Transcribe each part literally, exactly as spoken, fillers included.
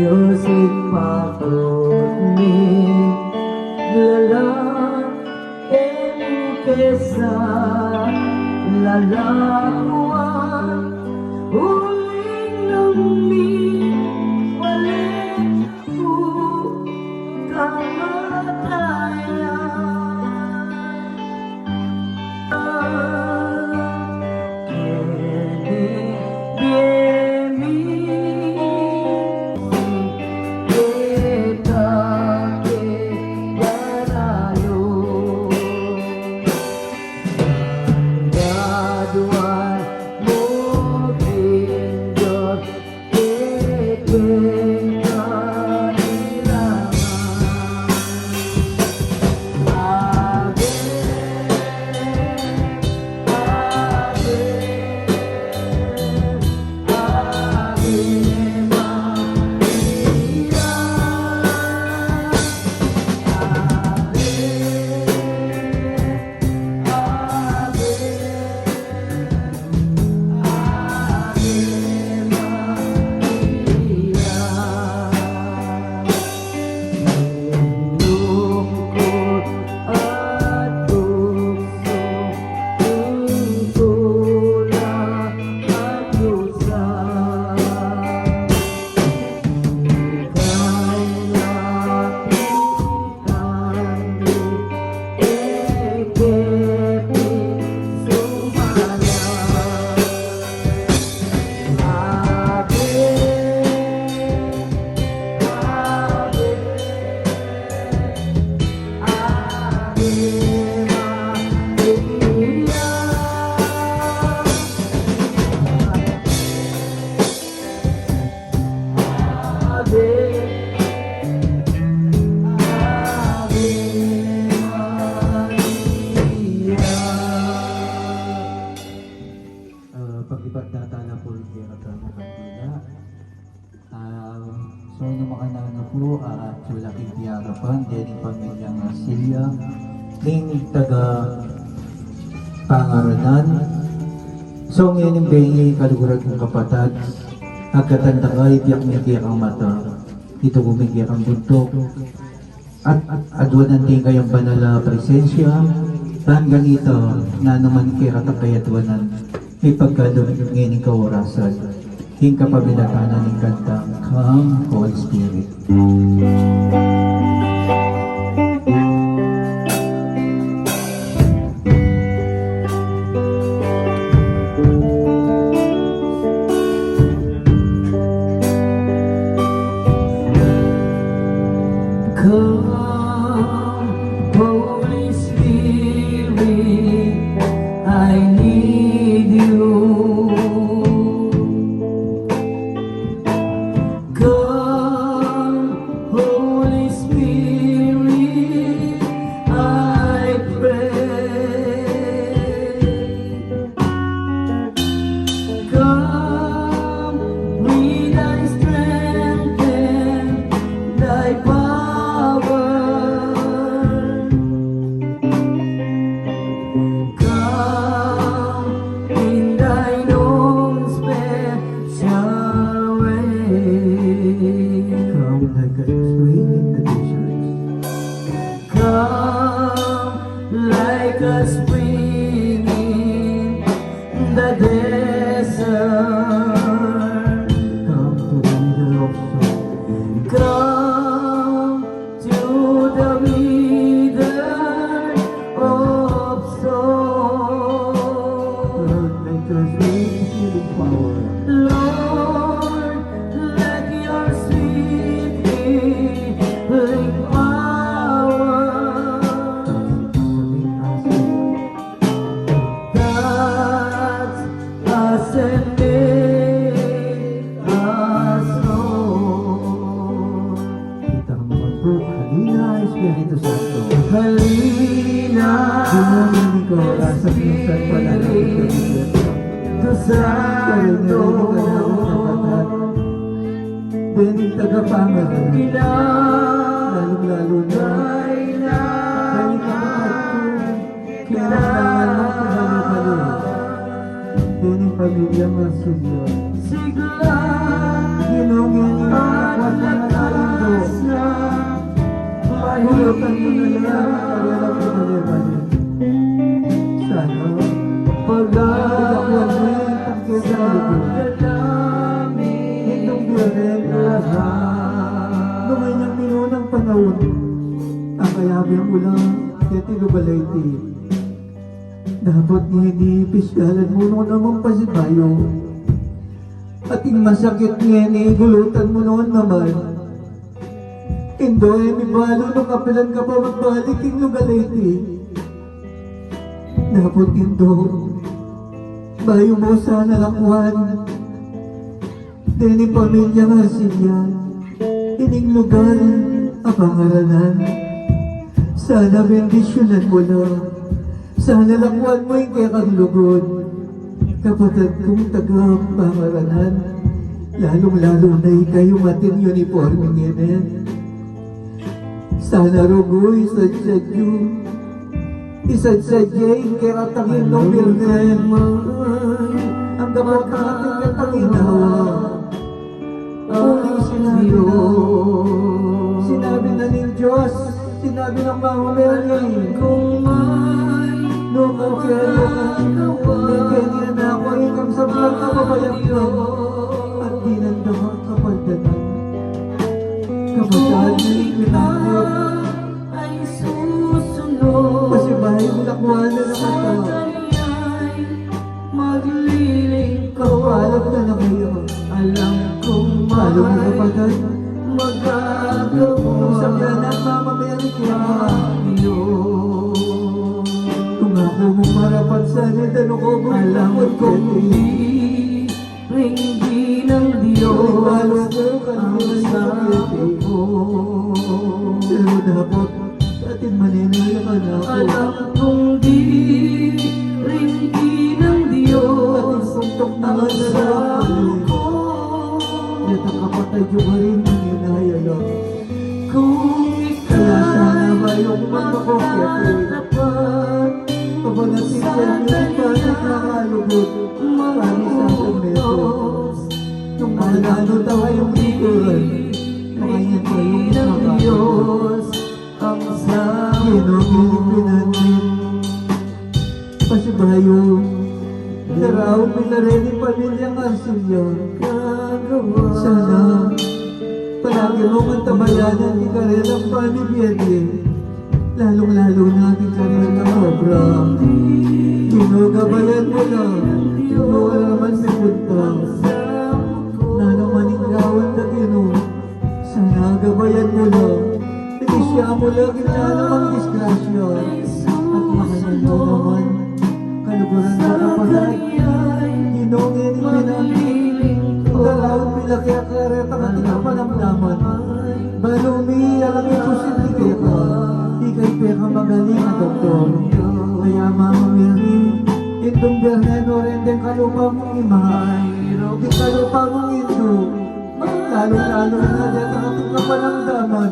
Dios, ipakut mi lala, e mu ke sa lalakuan, uling nung mibalik ku kamatayan. Ah, pagibatan tala pu ing kekatamung kandila. Ah, so, nung makananu pu, ah, atyu la king piyarapan, deng pamilyang Arcilla, ning taga Pangaranan. So, ngeni bengi, kaluguran kung kapatad, agkatan da ka, ibiyak mu ing kekang mata, ituku mu ing kekang buntuk, at, at aduanan ding kayang banal a presensya, nung kanita, nanu man ing kekatang kayadwanan, mipagkalub ngening kaorasan, king kapamilatan ning kantang Come, Holy Spirit. Come, Holy Spirit, I need you. Come, Holy Spirit, I pray. Come with thy strength and thy power. Come in thine own special way. Come like a spring in the desert. Come like a spring in the desert. Come to the leader of sorrow. Come to the leader of sorrow. Lord, let your spirit healing power. Lord, let your sweet healing power touch us and make us whole. Kita naman po, halina, Espiritu Santo. Halina, Espiritu Santo. Deni tagapamalan, lalung-lalu na, deni kapatad ku, kinakailangan ng pagkalugalu. Deni pamilya mu, Señor. Nung ini, kuwan na sa Indo. Bulutan mu na lang ing karelang pamali-mali. Sana, pagdakuan mu ing pagkekang lugud. Indung Biyernes, nung inyang minunang panaun, ang kayabe mu la keti lugal a iti. Dapot ngeni pisyalan mu no naman pasibayu. Ating masakit ngeni, gulutan mu no naman. Indo, e mi balu no kapilan ka pa magbalik king lugal a iti. Dapot Indo, bayu mu sana lakuan deni pamilya Arcilla ining lugal a pangaranan. Sana bendisyunan mu la. Sana lakuan mu ing kekang lugud, kapatad kung taga Pangaranan, lalung-lalu na ikayung atin uniporme ngeni. Sana rugu isadyad yu, isadyad ye ing keratang Indung Birhen. Ang gabot na atin ketang inawa. Uling sinabi na, sinabi na ning Dios, sinabi nang Mama Mary, nung okay ka, nung keni anak ku, ikang sablang kababayan ku, at dinan da kang kapaldanan. Kapatad, ay susunod. Pasibayu, lakuan na na kita. Maglilingkod. Kapalad na na kaya. Alam kong kapatad, magagawa. Nung sabyan nang Mama Mary kaya, kung aku mung marapat sana, danu ku, alam kong di ring ginang Dios ang asawa ko. Pero dapot atin manenaya ka na ku. Alam kong di ring ginang Dios ang asawa ko. Deta kapatad yu karin, manenaya la. Kung ikaw sana bayu magtatapat, pabanatin ka niya, sana mangalugud, mangutos, nung manalo tayung likuran, makaingat tayung Diyos ang sa Ginoo, Pilipinan. Pasibayu, daraun mi la reng pamilya Arcilla. Sana palagi mung antabayanan ing karelang pamibie, lalung-lalu na ing karelang obra. Ginoo, gabayan mu la, Ginoo, ala man mipunta, nanu man ing gawan da, Ginoo, sana gabayan mu la. Inisya mu la king nanu mang disgrasya, at makanyan mu naman kaluguran da, kapatad. Ginung ini pinang dalaun mi la keka karetang ating kapanamdaman. Balu mi alang imposible keka, ika ing pekamagaling a doktor. Kaya Mama Mary, Indung Birhen, o reng deng kalupa mung ima, deng kalupa mung indu, lalung-lalu na detang ating kapanamdaman.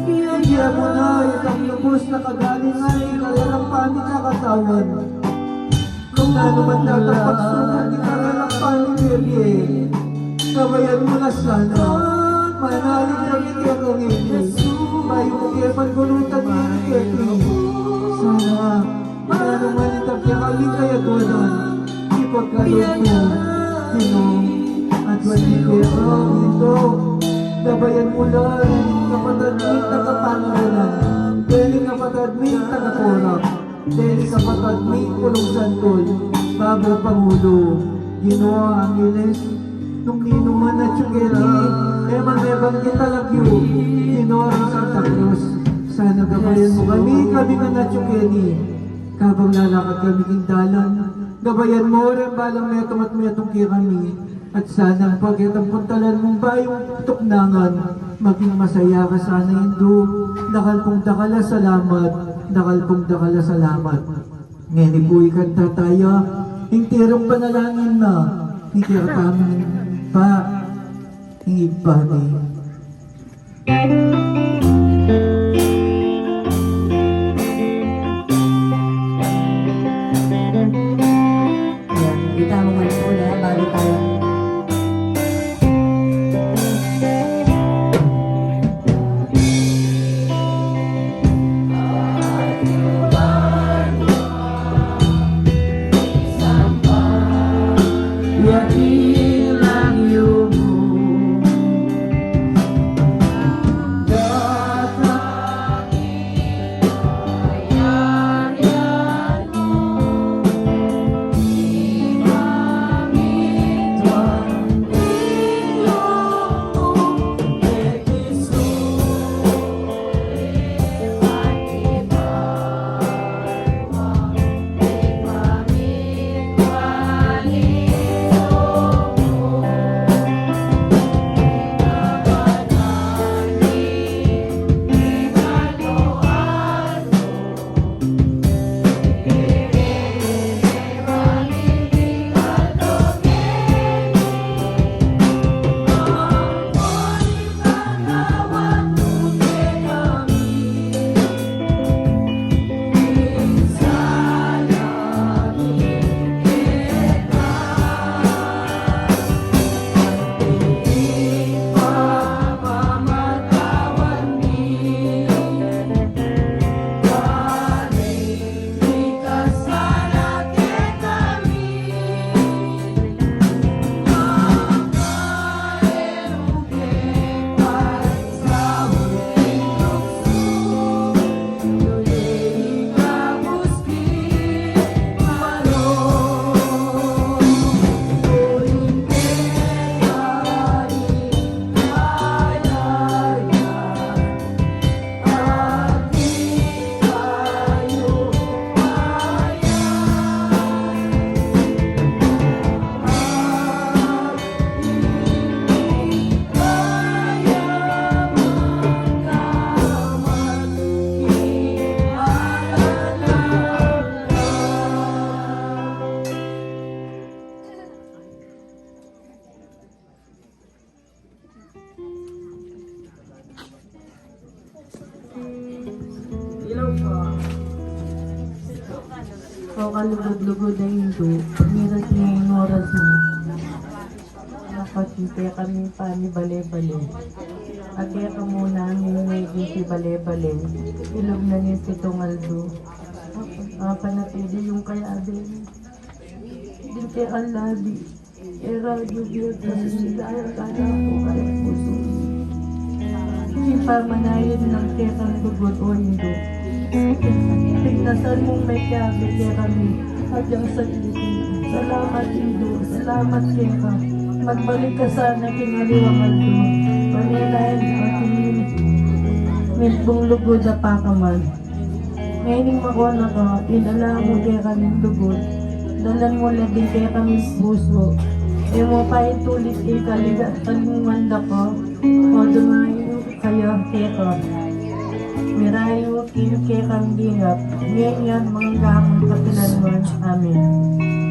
Ibie mu na itang lubus a kagalingan king karelang pamikakatawan. Nung nanu man datang pagsubok king karelang pamibie, gabayan mu la sana. Manalig kami keka ngeni, bayu mu ke pangulutan ngeni keti. Sana nanu man itang kekami kayadwanan, ipagkalub mu, Ginung, at wari keka nito. Gabayan mu la reng kapatad ming taga Pangaranan, reng kapatad ming taga Porac, reng kapatad ming Pulong Santol, Babo Pangulo, Ginung Angeles, nung ninu man atyu keni, e man mebanggit a lagyu, Ginung Santa Cruz. Sana gabayan mu kami, kami ngan atyu keni. Kabang lalakad kami king dalan, gabayan mu reng balang metung at metung kekami, at sana pagketang puntalan mung bayung tuknangan, maging masaya ka sana, Indu. Dakal pung dakal a salamat, dakal pung dakal a salamat. Ngeni pu ikanta taya ing tirung panalangin na ning kekatamung Ibpa, ning Ibpa mi. Yan, kita mo man po na, bago tayo. Ilaw pa. O kalugud-lugud a Indu, miras ne ing oras mu. Nakakit kekami pani bale-bale. At keka mu namin ne ing pibale-bale. Ilub na ning pitung aldo. Apanatili ing kayabe. Ding keka labi. E radyo biya kasi daya kanaku kaya pusu. Ing pamanayad nang kekang lugud, o Indu. Pignasan mung mekiabe kekami agyang saglit. Salamat, Indu. Salamat keka. Magbalik ka sana king aliwang aldo. Pamelayan ka king mibung lugud a pakaman. Ngening makona ka, ing ala mu kekami lugud, dalan mu na ding kekami pusu. E mu pa itulit ing kaliga-, kalinguan da ka, o dumayu kaya keka. Mirayu king kekang dingat, ngeni at anggang angga man kapilanman. Amen.